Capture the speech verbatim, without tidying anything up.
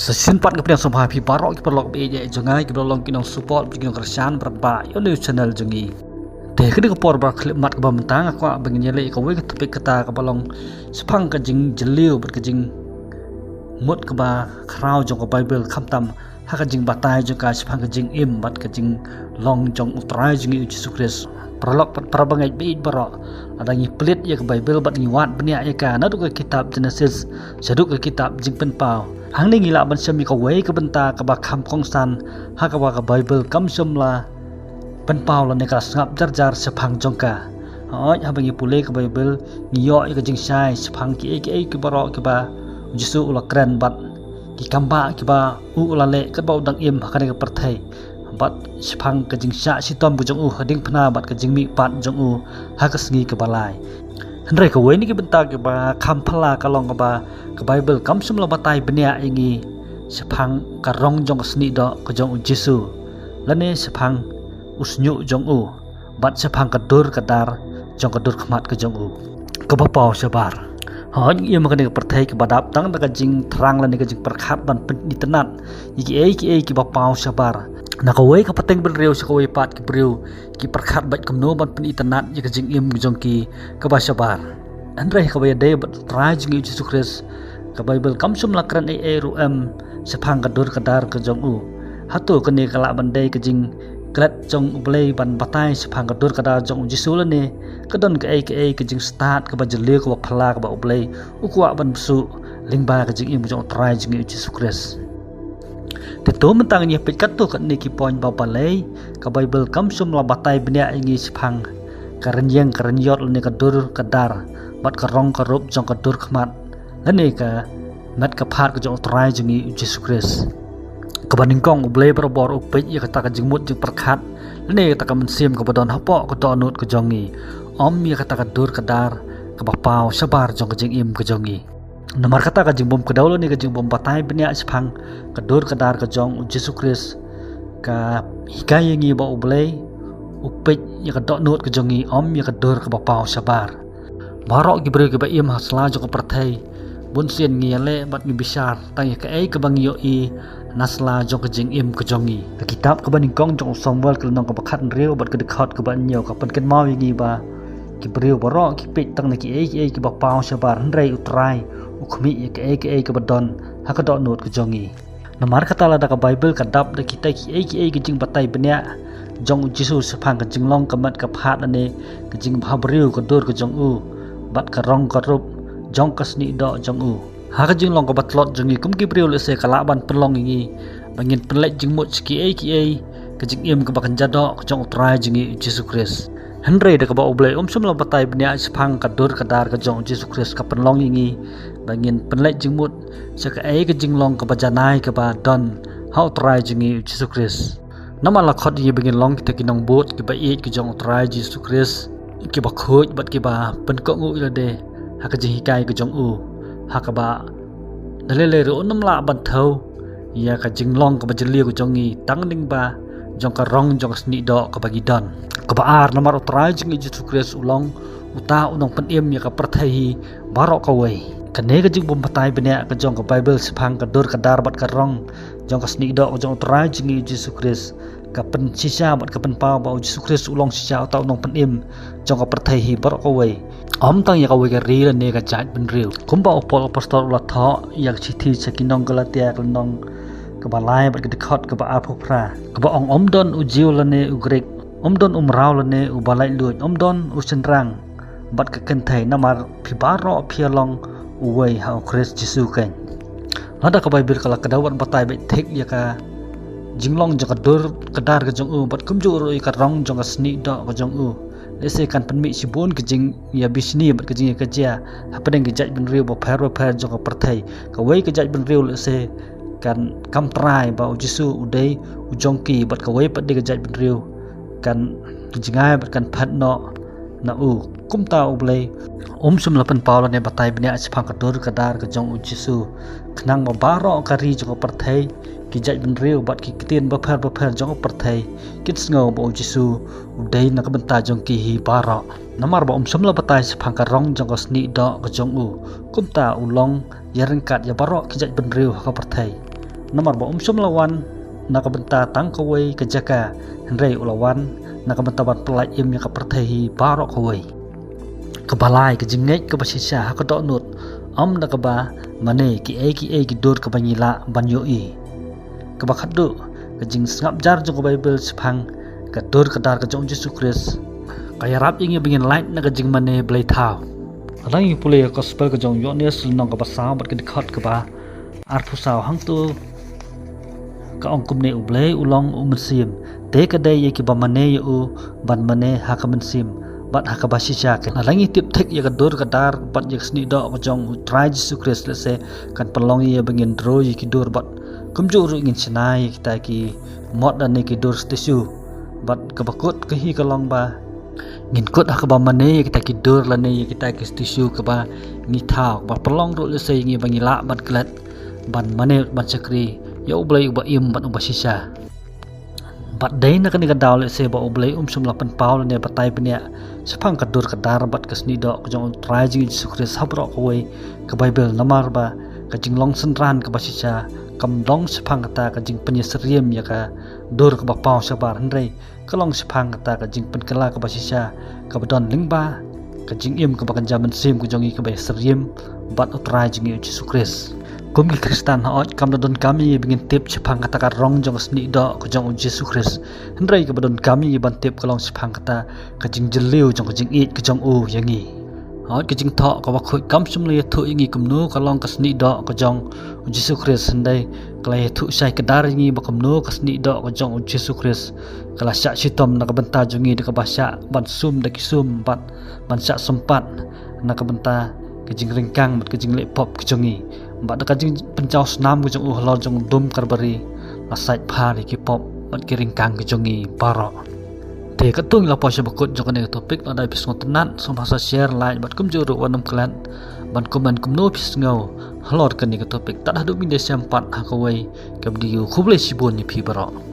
Sa shisien pat nga pdiang sngewbha ïa phi baroh ki paralok ba ïeit jong nga, kiba long ki nong support, ki nong kyrshan bad ba ïa u channel jong ngi. Te ka dei ka por ba khyllipmat kaba mynta nga kwah ba ngin ïaleh ïa kawei ka topic kata kaba long shaphang ka jingjylliew bad ka jingmut kaba khraw jong ka Baibl, khamtam ha ka jingbatai jong ka shaphang ka jingim bad ka jinglong jong U Trai jong ngi U Jisu Khrist. Paralok bad para bangeit ba ïeit baroh, lada ngi plie ïa ka Baibl bad ngi wad bniah ïa ka naduh ka kitab Genesis shaduh ka kitab Jingpynpaw, hangne ngi lah ban shem ïa kawei ka bynta kaba kham kongsan ha kaba ka Baibl kam shym la pynpaw lane ka la sngap jar jar shaphang jong ka. Hooid, haba ngi pule ka Baibl, ngi ïoh ïa ka jingshai shaphang kiei kiei ki baroh kiba U Jisu u la kren bad ki kam ba kiba u la leh katba u dang im ha kane ka pyrthei, bad shaphang ka jingshah shitom ka jong u ha diengphna bad ka jingmihpat jong u ha ka sngi kaba lai. Hynrei kawei na ki bynta kiba kham phylla ka long kaba ka Baibl kam shym la batai bniah ïa ngi shaphang ka rong jong ka snieh doh ka jong U Jisu, lane shaphang u shñiuh jong u, bad shaphang ka dur ka dar jong ka dur khmat ka jong u kaba paw shabar. Hooid, ngi im ha kane ka pyrthei kaba dap tang da ka jingthrang lane ka jingpyrkhat ban pynitynnad ïa kiei kiei kiba paw shabar, na kawei ka pateng bynriew sha kawei pat ki briew ki pyrkhat bad kumno ban pynitynnad ïa ka jingim jong ki kaba shabar. Hynrei kaba ïadei bad U Trai jong ngi U Jisu Khrist, ka Baibl kam shym la kren ei ei ruh em shaphang ka dur ka dar ka jong u. Hato kane ka lah ban dei ka jingklet jong U Blei ban batai shaphang ka dur ka dar jong U Jisu, lane ka don kaei kaei ka jingstad kaba jylliew kaba phylla kaba U Blei u kwah ban bsuh lyngba ka jingim jong U Trai jong ngi U Jisu Khrist? Te to mynta ngin ïa peit katto katne ki point ba balei ka Baibl kam shym la batai bniah ïa ngi shaphang ka rynïeng ka rynïot lane ka dur ka dar bad ka rong ka rup jong ka dur khmat lane ka met ka phad ka jong U Trai jong ngi U Jisu Khrist. Kaba nyngkong, U Blei barabor u peit ïa kata ka jingmut jingpyrkhat lane ïa kata ka mynsiem kaba don hapoh ka dohnud ka jong ngi, ym ïa kata ka dur ka dar kaba paw shabar jong ka jingim ka jong ngi. Namar kata ka jingbym kdew lane ka jingbym batai bniah shaphang ka dur ka dar ka jong U Jisu Khrist ka hikai ïa ngi ba U Blei u peit ïa ka dohnud ka jong ngi, ym ïa ka dur kaba paw shabar. Baroh ki briew kiba im ha sla jong ka pyrthei, bun sien ngi ïaleh bad ngi bishar tang ïa kaei kaba ngi ïohi na sla jong ka jingim ka jong ngi. Ka kitab kaba nyngkong jong u Samuel ka lynnong kaba khathynriew bad ka dkhot kaba hynñiew ka pynkynmaw ïa ngi ba ki briew baroh ki peit tang na kiei kiei kiba paw shabar, hynrei U Trai u khmih ïa kaei kaei kaba don ha ka dohnud ka jong ngi. Namar kata lada ka Baibl ka dap da kita kiei kiei ki jingbatai bniah jong U Jisu shaphang ka jinglong ka met ka phad lane ka jingbhabriew ka dur ka jong u bad ka rong ka rup jong ka snieh doh jong u ha ka jinglong kaba tlot jong ngi kum ki briew, lehse ka lah ban pynlong ïa ngi ba ngin pynleit jingmut sha kiei kiei ka jingim kaba kynja doh ka jong U Trai jong ngi U Jisu Khrist. Hynrei da kaba U Blei um shym la batai bniah shaphang ka dur ka dar ka jong U Jisu Khrist, ka pynlong ïa ngi ba ngin pynleit jingmut sha kaei ka jinglong kaba janai kaba don ha U Trai jong ngi U Jisu Khrist. Namar la khot ïa ngi ba ngin long kita ki nongbud kiba ïeit ka jong U Trai Jisu Khrist, kiba khuid bad kiba pynkohnguh ïa lade ha ka jinghikai ka jong u, ha kaba da lei lei ruh un ym lah ban thew ïa ka jinglong kaba jylliew ka jong ngi tang lyngba jong ka rong jong ka snieh doh kaba ngi don. Kaba ar, namar U Trai jong ngi Jisu Khrist u long uta u nongpynim ïa ka pyrthei hi baroh kawei. Kane ka jingbym batai bniah ka jong ka Baibl shaphang ka dur ka dar bad ka rong jong ka snieh doh ka jong U Trai jong ngi Jisu Khrist ka pynshisha bad ka pynpaw ba U Jisu Khrist u long shisha uta u nongpynim jong ka pyrthei hi baroh kawei, ym tang ïa kawei ka ri lane ka jaitbynriew. Kumba u Paul Apostol u la thoh ïa ka shithi sha ki nong Galatia ka lynnong kaba lai bad ka dkhot kaba arphew phra, kaba ong, um don u Jiw lane u Grik, um don u mraw lane uba laitluid, um don u shynrang bad ka kynthei, namar phi baroh phi ïa long uwei ha U Khrist Jisu keiñ. Lada ka Baibl ka la kdew ban batai beit thik ïa ka jinglong jong ka dur ka dar ka jong u bad kumjuh ruh ïa ka rong jong ka snieh doh ka jong u, lehse kan pynmih shibun ka jingïabishni bad ka jingïakajia hapdeng ki jaitbynriew bapher bapher jong ka pyrthei. Kawei ka jaitbynriew lehse kan kam trai ba U Jisu u dei u jong ki, bad kawei pat de ka jaitbynriew kan jngai bad kan phet noh na u. Kumta U Blei um shym la pynpaw lane batai bniah shaphang ka dur ka dar ka jong U Jisu, khnang ba baroh ka ri jong ka pyrthei, ki jaitbynriew bad ki ktien bapher bapher jong ka pyrthei kin sngew ba U Jisu u dei na ka bynta jong ki hi baroh. Namar ba um shym la batai shaphang ka rong jong ka snieh doh ka jong u, kumta u long ïaryngkat ïa baroh ki jaitbynriew ha ka pyrthei. Namar ba um shym la wan na ka bynta tang kawei ka jaka, hynrei u la wan na ka bynta ban pyllait im ïa ka pyrthei hi baroh kawei. Kaba lai, ka jingngeit kaba shisha ha ka dohnud, ym da kaba mane kiei kiei ki dur kaba ngi lah ban ïohi. Kaba khatduh, ka jingsngap jar jong ka Baibl shaphang ka dur ka dar ka jong u Jisu Khrist ka ïarap ïa ngi ba ngin lait na ka jingmane blei thaw. Lada ngi pule ïa ka Gospel ka jong u Ïoannis lynnong kaba saw bad ka dkhot kaba arphew saw, hangto ka ong kumne: U Blei u long u mynsiem, te ka dei ïa kiba mane ïa u ban mane ha ka mynsiem bad ha kaba shisha. Lada ngi tip thik ïa ka dur ka dar bad ïa ka snieh doh ka jong u Trai Jisu Khrist, lehse kan pynlong ïa ba ngin roi ïa ki dur bad kumjuh ruh ngin shna ïa kita ki mot lane ki dur stishu. Bad kaba kut ka hi ka long ba ngin kut ha kaba mane ïa kita ki dur lane ïa kita ki stishu kaba ngi thaw, ba pynlong ruh lehse ïa ngi ba ngi lah ban klet, ban mane, ban shakri ïa U Blei uba im bad uba shisha. Bad dei na kane ka daw lehse ba U Blei um shym la pynpaw lane batai bniah shaphang ka dur ka dar bad ka snieh doh ka jong u Trai jong ngi Jisu Khrist ha baroh kawei ka Baibl, namar ba ka jinglong synran kaba shisha kam long shaphang kata ka jingpynïasyriem ïa ka dur kaba paw shabar, hynrei ka long shaphang kata ka jingpynkylla kaba shisha kaba don lyngba ka jingim kaba kynja mynsiem ka jong ngi kaba ïasyriem bad u Trai jong ngi u Jisu Khrist. Kum ki Khristan, hooid kam da donkam ïa ngi ba ngin tip shaphang kata ka rong jong ka snieh doh ka jong u Jisu Khrist, hynrei kaba donkam ïa ngi ban tip ka long shaphang kata ka jingjylliew jong ka jingïeit ka jong u ïa ngi. Hooid, ka jingthoh kaba khuid kam shym la ïathuh ïa ngi kumno ka long ka snieh doh ka jong u Jisu Khrist, hynrei ka la ïathuh shai kdar ïa ngi ba kumno ka snieh doh ka jong u Jisu Khrist ka la shah shitom na ka bynta jong ngi da kaba shah ban sum da ki sum bad ban shah sympat na ka bynta ka jingryngkang bad ka jingleh pop ka jong ngi, bad da ka jingpynjaw snam ka jong u halor jong u dum Kalbari la sait phar ïa ki pop bad ki ryngkang ka jong ngi baroh. Te katto ngi la poi sha ba kut jong kane ka topic. Lada phi sngewtynnat, sngewbha sa share, like bad kumjuh ruh wat nym klet ban comment kumno phi sngew halor kane ka topic. Tad haduh ngin ïashem pat ha kawei ka video, khublei shibun ïa phi baroh.